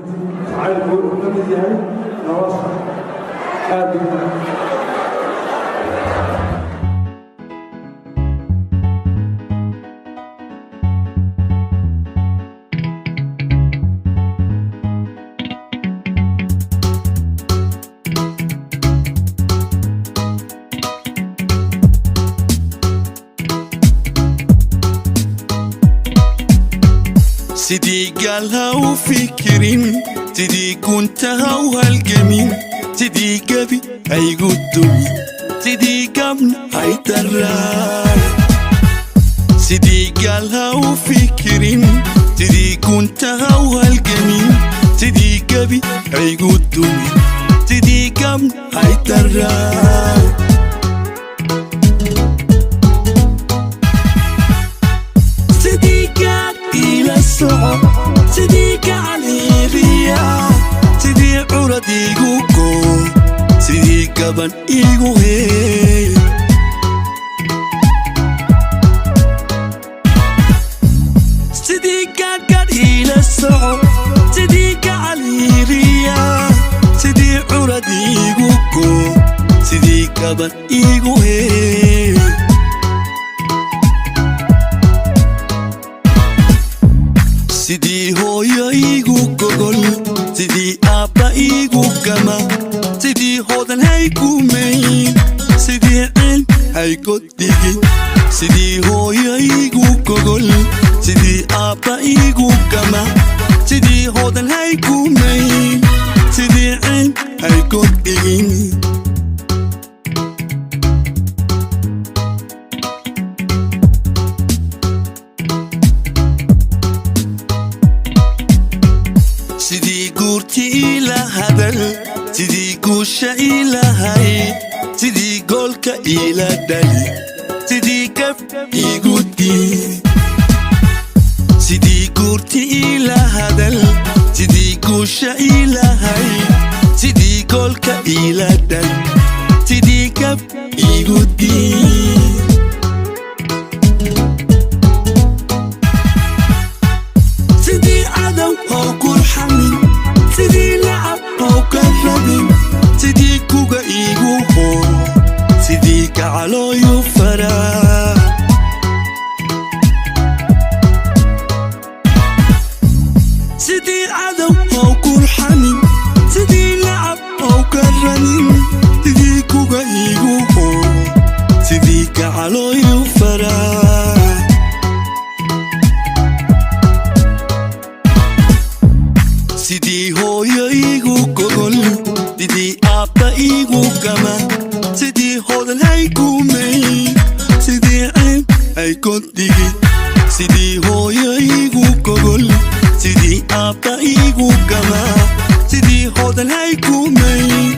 Jacaylku wuxuu ka mid yahay nolosha aad u. Sidii gaal ha u fikirin, sidii gunta ha u halgamin, sidii gebi haygu dumin, sidii gabna haydaraa. Sidii gaal ha u fikirin, sidii gunta ha u halgamin, sidii gebi haygu dumin, sidii gabna haydaraa. Sidii gaad ila soco, sidii gacaliiriya, sidii curad iigu goo, sidii gaban iigu hey. Sidii gaadhgaadh iila soco, sidii gacaliiriya, sidii curad iigu goo, sidii gaban iigu hey. Sidii hooyo iigu gogol, sidii aabba iigu gama, sidii hodan haygumayn, sidii ceel haygodigin. Sidii hooyo iigu gogol, sidii aabba iigu gama, sidii hodan haygumayn, sidii ceel haygodigin. Sidii guurti ila hadal, sidii guusha ilahay, sidii goolka ila dhali, sidii gab iigu dii. Sidii guurti ila hadal, sidii guusha ilahay, sidii goolka ila dhali, sidii gab iigu dii. Sidii cadow how kurxamin, sidii lacab how ka rabin, sidii kuga iigu hoo, sidii gacalooyu faraa. Sidii cadow how kurxamin, sidii lacab how ka rabin, sidii kuga iigu hoo, sidii gacalooyu faraa. Sidii hooyo iigu gogol, sidii aabba iigu gama, sidii hodan haygumayn, sidii ceel haygodhigin. Sidii hooyo iigu gogol, sidii aabba iigu gama, sidii hodan haygumayn.